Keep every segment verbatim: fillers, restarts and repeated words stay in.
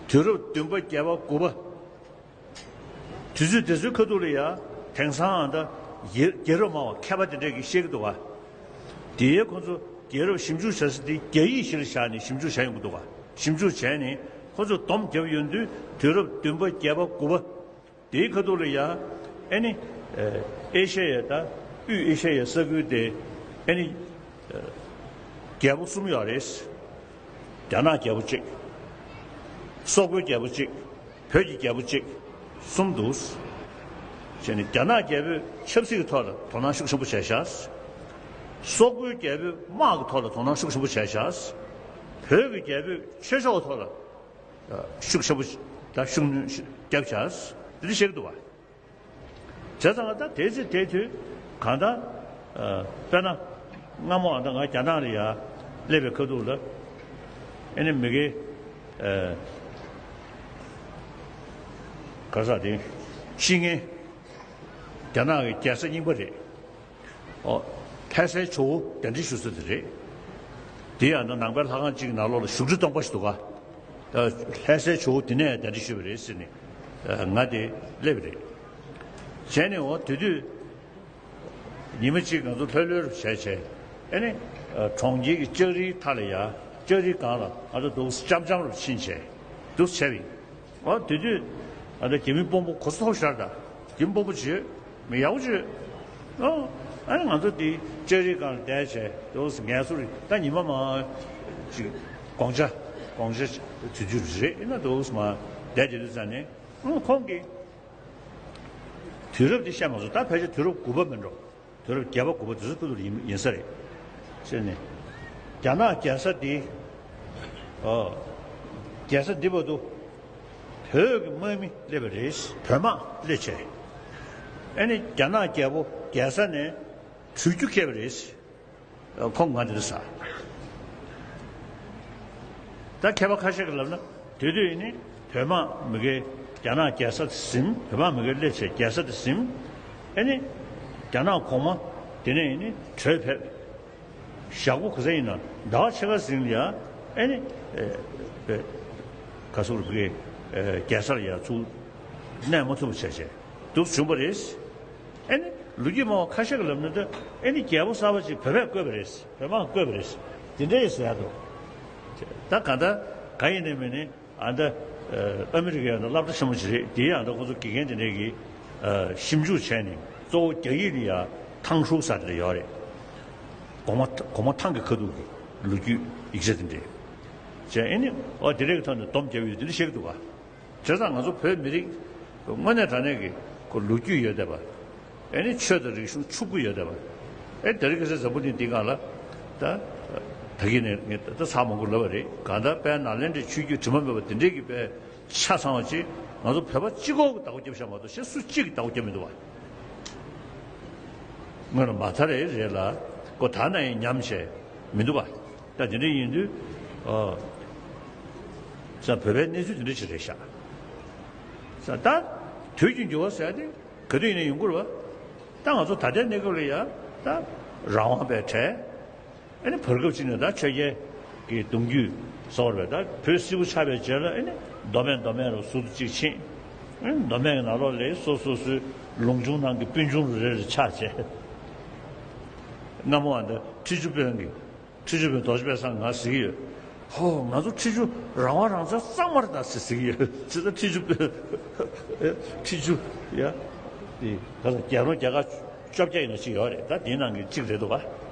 དུས་རབས་བདུན་པ་བརྒྱད་པ་དགུ་པ། དུས་ཚོད་དེ་ཚོའི་ཁ་ཐུག་ལ་ཡ་དེང་སང་ཨ་ད་རྒྱལ་རྒྱལ་རབས་སྨྲ་བ་མཁས་པ་དེ་འདྲས་ཀྱིས་བཤད་ཀྱི་འདུག་ག་དེའི་ཁོ་ཚོ་རྒྱལ་རབས་ཞིབ་འཇུག་བྱ་ས་དེ་རྒྱ་ཡིག་གཞིར་བཞག་ནས་ཞིབ་འཇུག་བྱ་ཡོང་གི་འདུག་ག་ཞིབ་འཇུག་བྱས་ནས་ཁོ་ཚོས་སྡོམ་བརྒྱབ་ཡོང་དུས་དུས་རབས་བདུན་པ་བརྒྱད་པ་དགུ་པ། དེའི་ཁ་ཐུག་ལ་ཡ། ཨེ་ནི། ཨེ་ཤ་ཡ་དང་དབུས་ཨེ་ཤ་ཡའི་ས་ཁུལ་དེ། ཨེ་ནི། རྒྱལ་པོ་གསུམ་ཡོད་རེད། རྒྱ་ནག་རྒྱལ་པོ་གཅིག་སོག་པོའི་རྒྱལ་པོ་གཅིག་བོད་ཀྱི་རྒྱལ་པོ་གཅིག་གསུམ་འདུག་བྱས་ནས་རྒྱ་ནག་རྒྱལ་པོས་ཆབ་སྲིད་ཀྱི་ཐོག་ལ་དོ་སྣང་ཤུགས་ཆེན་པོ་བྱས་ཤག་སོག་པོའི་རྒྱལ་པོས་དམག་གི་ཐོག་ལ་དོ་སྣང་ཤུགས་ཆེན་པོ་བྱས་ཤག་བོད་ཀྱི་རྒྱལ་པོས་ཆོས་ཕྱོགས་ཀྱི་ཐོག་ལ། ཤུགས་ཆེན་པོ་དང་ཤུགས་སྣོན་བརྒྱབ་བྱས། འདི་འདྲ་བཤད་ཀྱི་འདུག་བ། བྱས་ཙང་ད་དེ་ཚེ་དེ་དུས་གང་ལྟར། དཔེར་ན། སྔ་མོ་ཨ་ད་ང་རྒྱ་ནག་ལ་ཡ་སླེབས་པའི་ཁ་ཐུག་ལ། ཨེ་ནི་མི་དགེ། ག་ས་དེ། ཤི་ངན། རྒྱ་ནག་གི་རྒྱལ་ས་རྙིང་པ་རེད། ཨོ། ལྷ་སའི་ཇོ་བོ་གདན་འདྲེན་ཞུ་ས་དེ་རེད། དེ་ཡང་ན་ནང་པའི་ལྷ་ཁང་གཅིག་གི་ནང་ལོགས་ལ་བཞུགས་ཁྲི་སྟོང་པ་ཞིག་འདུག་ག་ལྷ་སའི་ཇོ་བོ་དེ་ནས་གདན་འདྲེན་ཞུས་པ་རེད་ཟེར་ནས། ང་དེ་སླེབས་པ་རེད། བྱས་ནས་འོ་དེ་དུས། ཉི་མ་གཅིག་ང་ཚོ་ལྷོད་ལྷོད་རུ་བྱས་བྱས། ཨེ་ནི། གྲོང་ཁྱེར་གྱི་ལྕགས་རིའི་མཐའ་ལ་ཡ། ལྕགས་རིའི་སྒང་ལ་ང་ཚོ་འདུག་འཆམ་འཆམ་རུ་ཕྱིན་བྱས། འདུག་བྱས་པ་ཡིན། འོ་དེ་དུས། ཨ་ད་རྒྱ་མི་དཔོན་པོ་གོ་ས་མཐོ་ཤར་ད། རྒྱ་མི་དཔོན་པོ་བྱོས། མི་ཡག་པོ་བྱོས། ཨོ། ཨ་ནི་ང་ཚོ་དེ་ལྕགས་རིའི་སྒང་ལ་བསྡད་བྱས་འདུག་ངལ་གསོ་རེད་ད་ཉི་མ་མ། ཅིག་དགོང་ཇ། དགོང་ཇ་དུས་ཚོད་རེད་ཨེ་ན་འདུག་མ། བསྡད་བྱས་དུས་ཙང་ནས་ཨོ་ཁོང་གིས། དུས་རབས་འདི་བཤད་མ་སོང་ད་ཕལ་ཆེར་དུས་རབས་དགུ་པ་མིན་འགྲོ། དུས་རབས་བརྒྱད་པ་དགུ་པ་དུས་ཚོད་ཁུ་ཐུར་ཡིན་ཡིན་ས་རེད། ཟེར་ནས། རྒྱ་ནག་རྒྱལ་ས་འདི། ཨོ། རྒྱལ་ས་འདི་བར་དུ། བོད་ཀྱི་དམག་མི་སླེབས་པ་རེད། བོད་དམག་སླེབས་བྱས། ཨ་ནི་རྒྱ་ནག་རྒྱལ་པོ་རྒྱལ་ས་ནས་བྲོས་རྒྱུ་ཁེལ་བ་རེད། ཁོང་ང་འདིར་ས། ད་མཁས་པ་ཁ་ཤས་ཀྱིས་ལབ་ན་དེ་དུས་ཡིན་ནི་བོད་དམག་མི་སྒེར་རྒྱ་ནག་རྒྱལ་ས་དེ་ཟིན། བོད་དམག་མི་སྒེར་སླེབས་བྱས་རྒྱལ་ས་དེ་ཟིན། ཨེ་ནི། རྒྱ་ནག་གོང་མ་དེ་ནས་ཡིན་ནི་བྲོས་ཕེབས། ཞག་པོ་ག་ཚོད་ཡིན་ན་ཟླ་བ་ཕྱེད་ཀ་ཟིན་ལ་ཡ། ཨེ་ནི། ཨེ། ག་སོག་རུ་གི། ཨེ། རྒྱལ་སར་ཡ་ཚུར་གནས་མ་ཐུབ་པ་བྱས་བྱས་འདུག་བྱུང་བ་རེད། ཨེ་ནི་ལོ་རྒྱུས་སྨྲ་བ་ཁ་ཤས་ཀྱིས་ལབ་ན་ད་ཨེ་ནི་རྒྱལ་པོ་གསར་པ་ཅིག་བོད་པས་བསྐོས་པ་རེད། བོད་དམག་བསྐོས་པ་རེད། དེ་འདྲ་ཡིན་ཟེར་ཡ་འདུག་ད་གང་ལྟར་གང་ཡིན་ནའི་མིན་ནའི་ཨ་ད་ཨ་མི་རི་ཀའི་ཨ་ད་སློབ་གྲྭ་ཆེན་མོ་ཅིག་རེད། དེའི་ཨ་ད་ཁོ་ཚོ་དགེ་རྒན་དེ་འདྲས་ཀྱིས་ཞིབ་འཇུག་བྱས་ནས་གཙོ་བོ་རྒྱ་ཡིག་ལ་ཡ་ཐང་ཧྲུའུ་ཟེར་དེ་འདྲ་ཡོད་རེད། གོང་མ་གོང་མ་ཐང་གི་ཁ་ཐུག་གི་ལོ་རྒྱུས་ཡིག་ཆ་དེ་འདྲས་བྱས། ཨེ་ནི་ཨོ་དེ་འདྲས་ཀྱི་ཐོག་ནས་སྡོམ་བརྒྱབ་ཡོད་དེ་འདྲ་བཤད་ཀྱི་འདུག་ག་བྱས་ཙང་ང་ཚོ་བོད་མི་རིགས་དངོས་གནས་དྲང་གནས་ཀྱི་ཁོ་ལོ་རྒྱུས་ཡོད་བསྡད་པ། ཨེ་ནི་ཆོས་དང་རིག་གཞུང་ཕྱུག་པོ་ཡོད་བསྡད་པ། ཨེ་དེ་རིང་ཁ་སང་འཛམ་བུ་གླིང་འདིའི་སྒང་ལ་ད་ད་གིན་ནས་ངས་ད་ཚར་མང་པོ་ལབ་པ་རེད། གང་ལྟར་དཔལ་ནཱ་ལེནྡྲའི་ཆོས་བརྒྱུད་དྲི་མ་མེད་པ་དེ་འདྲས་ཀྱི་དཔེ་ཆ་ཚང་བ་ཅིག་ང་ཚོ་བོད་པ་གཅིག་པོ་གི་བདག་པོ་རྒྱབ་བཞག་མ་གཏོགས་གཞན་སུ་གཅིག་གིས་བདག་པོ་རྒྱབ་མི་འདུག་བ། སྔོན་ལ་མ་ཐར་རེ་རེད་ལ་ཁོ་ད་ན་ཡང་ཉམས་བྱས་མི་འདུག་བ། ད་དེ་འདྲ་ཡིན་དུས། ཨ། ས་བོད་པའི་གནས་ཚུལ་དེ་འདྲ་ཞིག་རེད་ཤག་ས་ད་དུས་ཀྱི་འགྱུར་བ་ཟེར་ཏེ་ག་དུས་ཡིན་ན་ཡོང་གི་རེད་བ། ད་ང་ཚོ་ད་ལྟའི་གནས་སྐབས་ལ་ཡ་ད་རང་དབང་པའི་གྲས། ཨ་ནི་བར་སྐབས་ཅིག་ནས་ད་ཆོས་རྒྱལ་གྱི་གདུང་རྒྱུད་ཟེར་བ་རེད། ད་བོད་སིལ་བུ་ཆགས་པའི་རྗེས་ལ་ཨ་ནི་མདོ་སྨད་མདོ་སྨད་རུ་ཟུར་དུ་གཅིག་ཕྱིན། ཨ་ནི་མདོ་སྨད་ཀྱི་ནང་ལོགས་ལ་སོ་སོ་སོའི་ལུང་ཆུང་ནང་གི་སྤུན་ཆུང་རུ་རེ་རེ་ཆགས་བྱས། སྔ་མོ་ཨ་ད་ཁྲི་ཆུ་དཔོན་གྱི། ཁྲི་ཆུ་དཔོན་རྡོ་རྗེ་དཔལ་བཟང་ང་ཟེར་གྱི་ཡོད། ཧོ་ང་ཚོ་ཁྲི་ཆུ་རང་དབང་རང་བཙན་གཙང་མ་རེད་ད་ཟེར་ཟེར་གྱི་ཡོད། ཅི་ད་ཁྲི་ཆུ་དཔོན། ཁྲི་ཆུ་ཡ། དེ་ག་ས་རྒྱལ་རོང་རྒྱལ་ཁབ་བཅོ་བརྒྱད་ཡིན་ན་གཅིག་ཡོད་རེད། ད་དེའི་ནང་གི་གཅིག་རེད་འདུག་ག་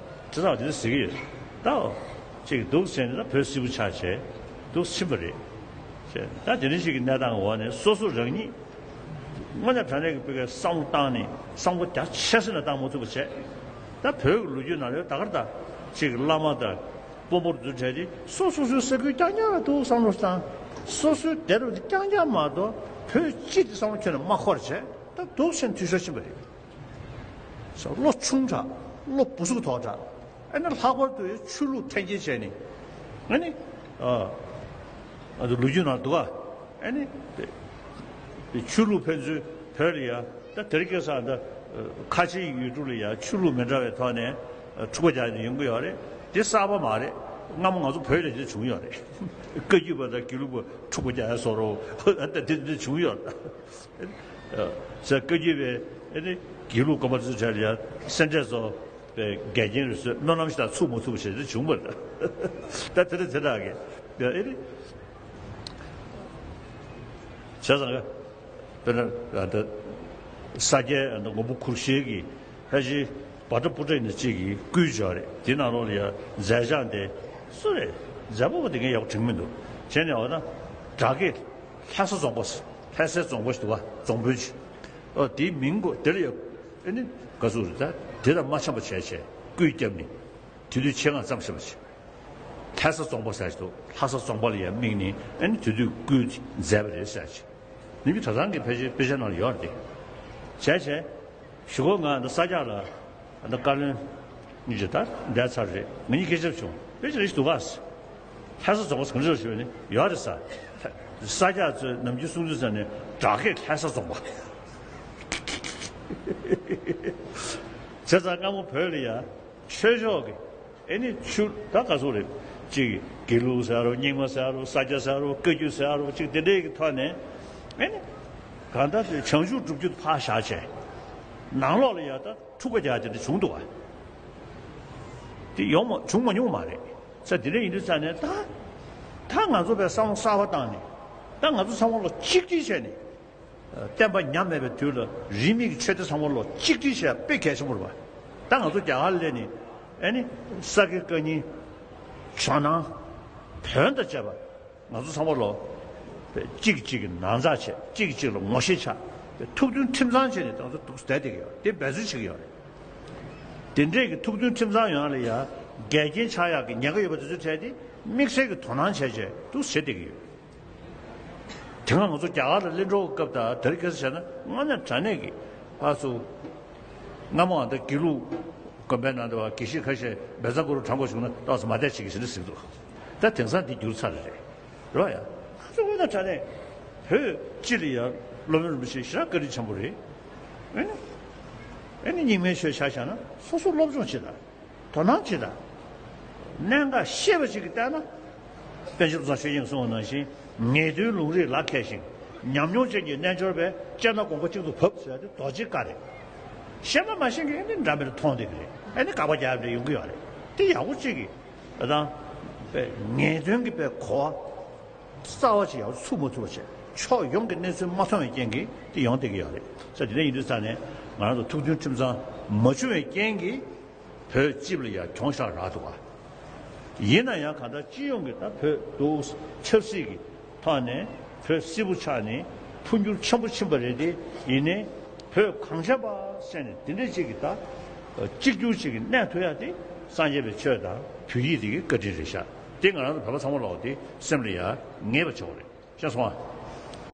ཁྲི་བཟང་དེ་འདྲ་ཟེར་གྱི་ཡོད། ད་འོ་གཅིག་འདུག་ཟེར་ནས་ད་བོད་སིལ་བུ་ཆགས་བྱས་འདུག་ཕྱིན་པ་རེད། ད་དེ་འདྲ་ཞིག་གི་གནས་སྟངས་འོག་ནས་སོ་སོ་རང་ཉིད། དངོས་གནས་དྲང་གནས་ཀྱི་བོད་སྐད་བསམ་བློ་བཏང་ནས་བསམ་བློ་རྒྱ་ཆེ་ས་ནས་བཏང་མ་ཐུབ་པ་བྱས། ད་བོད་ཀྱི་ལོ་རྒྱུས་ནང་ལ་ད་གར་ད་ཅིག་བླ་མ་དང་དཔོན་པོར་འཛུལ་བྲལ་ཏེ་སོ་སོ་སོའི་ས་ཁུལ་རྐྱང་རྐྱང་ལ་འདུག་བསམ་བློ་བཏང་། སོ་སོའི་སྡེ་རུ་འདི་རྐྱང་རྐྱང་མ་གཏོགས་བོད་སྤྱི་དེ་བསམ་བློ་ཁྱོན་ནས་མ་འཁོར་བྱས། ད་འདུག་སེ་འཐུས་ཤོར་ཕྱིན་པ་རེད། བློ་ཆུང་དྲགས། བློ་སྦུ་སུག་དོག་དྲགས། ཨ་ནི་ལྷག་པར་དུ་ཆོས་ལུགས་འཐེན་འཁྱེར་བྱས་ནས། ཨ་ནི། ཨ། ཨ་ནི་ལོ་རྒྱུས་ནང་འདུག་ག་ཨ་ནི། ཆོས་ལུགས་ཕན་ཚུན་བོད་ལ་ཡ། ད་དེ་རིང་ཁ་སང་ད་ཁ་ཆེའི་ཡུལ་གྲུ་ལ་ཡ་ཆོས་ལུགས་མི་འདྲ་བའི་ཐོག་ནས་འཁྲུག་པ་རྒྱག་ནས་ཡོང་གི་ཡོད་རེད། དེ་གསར་པ་མ་རེད། སྔ་མོ་ང་ཚོ་བོད་ལ་དེ་བྱུང་ཡོད་རེད། བཀའ་བརྒྱུད་པ་དང་དགེ་ལུགས་པ་འཁྲུག་པ་རྒྱག་ཡ་བཟོ་འདྲ་ད་དེ་འདྲ་བྱུང་ཡོད་རེད། ཟེར། བཀའ་བརྒྱུད་པའི་ཨེ་ནི་དགེ་ལུགས་དཀོན་པ་ཚོའི་གྲས་ལ་ཡ་སེ་འབྲས་ཚོ་པའི་འགལ་རྐྱེན་རེད་ཟེར། སྨོན་ལམ་ཞིག་དང་ཚུགས་མ་ཚུགས་ཞེས་དེ་བྱུང་བ་རེད། ད་དེ་འདྲ་དེ་འདྲ་གི་ཨེ་ནི་བྱས་ཙང་ག་དཔེར་ན་ད་ས་སྐྱའི་མགོན་པོ་གུ་ཤྲི་གི་ཕལ་ཆེར་བྷ་དྲ་པུ་ཏྲ་ཡིན་ན་གཅིག་གིས་བསྐུལ་བྱས་རེད། དེ་ནང་ལོགས་ལ་ཡ་མཛད་བྱང་དེ་སུ་རེད། མཛད་པ་པོ་དེ་ངས་ཡག་པོ་དྲན་མི་འདུག་བྱས་ནས་འོ་ན་བྲག་སྐེ་ལྷ་ས་རྫོང་པ། ལྷ་སའི་རྫོང་པ་ཞིག་འདུག་བ། རྫོང་དཔོན་ཅིག་ཨོ་དེའི་མིང་གོ་དེ་ལ་ཡ་ཨེ་ནི་ག་ཚོད་རེད། ད་དེ་དང་མ་འཆམ་པ་བྱས་བྱས་བསྐུལ་བརྒྱབ་ནས་དེ་དུས་ཆེད་མངགས་ཙམ་བྱས་པ་ཅིག་ལྷ་ས་རྫོང་པ་ཟེར་ཞིག་འདུག་ལྷ་ས་རྫོང་པ་ལ་ཡང་དམིགས་ནས་ཨ་ནི་དེ་དུས་བསྐུལ་མཛད་པ་རེད་ཟེར་ཞིག་ནི་མི་གྲྭ་ཚང་གི་ཕལ་ཆེར་དཔེ་ཆ་ནང་ལ་ཡོད་རེད། བྱས་བྱས་གཞུག་གུ་ང་འདི་ས་སྐྱ་ལ་འདི་བཀའ་བློན་གཉིས་ཀྱི་ད་འདས་ཚར་རེད། ང་གཉིས་སྐད་ཆ་བྱུང་། དཔེ་ཆ་རེ་ཞིག་འདུག་ག་ལྷ་ས་རྫོང་པ་གང་འདྲ་ཞུས་ནས་ཡོད་རེད་ཟེར། ས་སྐྱ་ཚོས་ནམ་རྒྱུན་གསུང་དུས་ཙམ་ནས་བྲག་སྐེ་ལྷ་ས་རྫོང་པ། བྱས་ཙང་སྔ་མོ་བོད་ལ་ཡ་ཆོས་ཕྱོགས་ཀྱི་ཨེ་ནི་ཆུ་ད་ག་ཚོད་རེད། གཅིག་དགེ་ལུགས་ཟེར་རོ། རྙིང་མ་ཟེར་རོ། ས་སྐྱ་ཟེར་རོ། བཀའ་བརྒྱུད་ཟེར་རོ། གཅིག་དེ་འདྲའི་གི་ཐོག་ནས་ཨེ་ནི་གང་ལྟར་དེ་བྱང་ཆུབ་སྒྲུབ་རྒྱུ་ཕར་བཞག་བྱས། ནང་ལོགས་ལ་ཡ་ད་འཁྲུག་པ་རྒྱག་དེ་འདྲ་བྱུང་འདུག་བ། དེ་ཡོང་མ་བྱུང་མ་མྱོང་མ་རེད། ས་དེ་འདྲ་ཡིན་དུས་ཙང་ནས་ད་ད་ང་ཚོ་བས་བསམ་བློ་གསར་པ་བཏང་ནས་ད་ང་ཚོ་ཚང་མ་ལོ་གཅིག་སྒྲིལ་བྱས་ནས། བསྟན་པ་ཉམས་མེད་པའི་དུས་ལ་རིས་མེད་ཀྱི་ཆོས་སྡེ་ཚང་མ་ལོ་གཅིག་སྒྲིལ་བྱས་དཔེ་གལ་ཆེན་པོ་རེད་པ། ད་ང་ཚོ་རྒྱ་གར་སླེབས་ནས་ཨེ་ནི་ས་དགེ་བཀའ་རྙིང་ཇོ་ནང་བོན་དང་བཅས་པ་ང་ཚོ་ཚང་མ་ལོ་གཅིག་གཅིག་གི་ནང་ཚགས་བྱས། གཅིག་གཅིག་ལ་ངོ་ཤེས་ཆགས། ཐུགས་མཐུན་ཁྲིམས་གཙང་བྱས་ནས་ང་ཚོ་འདུག་བསྡད་བསྡད་ཀྱི་ཡོད། དེ་འབད་བརྩོན་བྱེད་ཀྱི་ཡོད་རེད། དེ་འདྲས་ཀྱི་ཐུགས་མཐུན་ཁྲིམས་གཙང་ཡོང་ཡ་ལ་ཡ་འགལ་རྐྱེན་ཆགས་ཡག་གི་ཉེན་ཁ་ཡོད་པ་དེ་ཚོའི་གྲས་དེ་དམིགས་བསལ་གྱི་དོ་སྣང་བྱས་བྱས་འདུག་བྱེད་བསྡད་ཀྱི་ཡོད། དེ་སྔ་ང་ཚོ་རྒྱ་གར་ལ་གླིང་གྲོ་གི་སྐབས་དང་དེར་ཁ་སང་བྱས་ན་དངོས་གནས་དྲང་གནས་ཀྱི་ཕར་ཚུར་སྔ་མོ་ཨ་ད་དགེ་ལུགས་དགོན་པའི་ནང་དུ་བ་དགེ་བཤེས་ཁ་ཤས་བཛྲ་གུ་རུ་དྲངས་དགོས་བྱུང་ན་ཏོག་ཙམ་མ་བསྡད་བྱེད་ཀྱི་ཟེར་ནས་ཟེར་གྱི་འདུག་ད་དེང་སང་འདི་འགྱུར་ཚར་རེད། རེད་བ་ཡ། ང་ཚོ་དངོས་གནས་དྲང་གནས་བོད་སྤྱི་ལ་ཡ་སློབ་དཔོན་རིན་པོ་ཆེ་ཞེ་དྲག་བཀའ་དྲིན་ཆེན་པོ་རེད། ཨེ་ནི་ཨེ་ནི་རྙིང་མའི་ཆོས་ཆ་བཞག་ན་སོ་སོ་སློབ་སྦྱོང་བྱེད་དང་། དོ་སྣང་བྱེད་དང་། གནད་འགག་ཤེས་པ་ཞིག་གིས་བལྟས་ན། པཎ་ཆེན་བློ་བཟང་ཆོས་དབྱིངས་གསུངས་པ་ནང་བཞིན་ངེས་དོན་ལུང་རིགས་ལ་མཁས་ཤིང་། ཉམས་མྱོང་ཅན་གྱི་རྣལ་འབྱོར་པས་དཔྱད་ན་དགོངས་པ་གཅིག་ཏུ་བབས་ཟེར་ཏེ་རྡོ་རྗེ་བཀའ་རེད། ཤེས་པ་མ་ཤེས་མཁན་ནི་འདྲ་མིན་མཐོང་བསྡད་ཀྱི་རེད། ཨ་ནི་དགག་པ་རྒྱག་ཡ་འདྲ་ཡོང་གི་ཡོད་རེད། དེ་ཡག་པོ་གཅིག་གིས་ད་ངེས་དོན་གྱི་དཔེ་གོ་བ་རྩ་བ་ཅིག་ཡག་པོ་ཚུགས་མ་ཐུབ་པ་བྱས། ཕྱོགས་ཡོངས་ཀྱི་གནས་ཚུལ་མ་མཐོང་བའི་རྐྱེན་གྱིས་དེ་ཡོང་བསྡད་ཀྱི་ཡོད་རེད། ས་དེ་འདྲ་ཡིན་དུས་ཙང་ནས་ང་རང་ཚོ་ཐུགས་མཐུན་ཁྲིམས་གཙང་མ་བྱུང་བའི་རྐྱེན་གྱིས། བོད་སྤྱི་ལ་ཡང་གྱོང་ཞེ་དྲག་རག་འདུག་ག་ཡིན་ན་ཡང་གང་ལྟར་སྤྱི་ཡོངས་ཀྱི་ད་བོད་འདུག་ཆབ་སྲིད་ཀྱི་ཐོག་ནས་བོད་སིལ་བུ་ཆགས་ནས་འཕོ་འགྱུར་ཆེན་པོ་ཕྱིན་པ་རེད་དེ། ཡིན་ནའི་བོད་གངས་ཅན་པ་ཟེར་ནས་དེ་འདྲ་ཅིག་གི་ད་གཅིག་གྱུར་ཅིག་གི་གནས་ཐུབ་ཡ་དེ་སངས་རྒྱས་པའི་ཆོས་དང་བོད་ཡིག་དེ་གི་བཀའ་དྲིན་རེད་ཤག་དེ་ང་རང་ཚོ་བོད་པ་ཚང་མ་ལོག་དེ་སེམས་ལ་ཡ་ངེས་པ་བྱེད་དགོས་རེད། ཤེས་སོང་ཨ།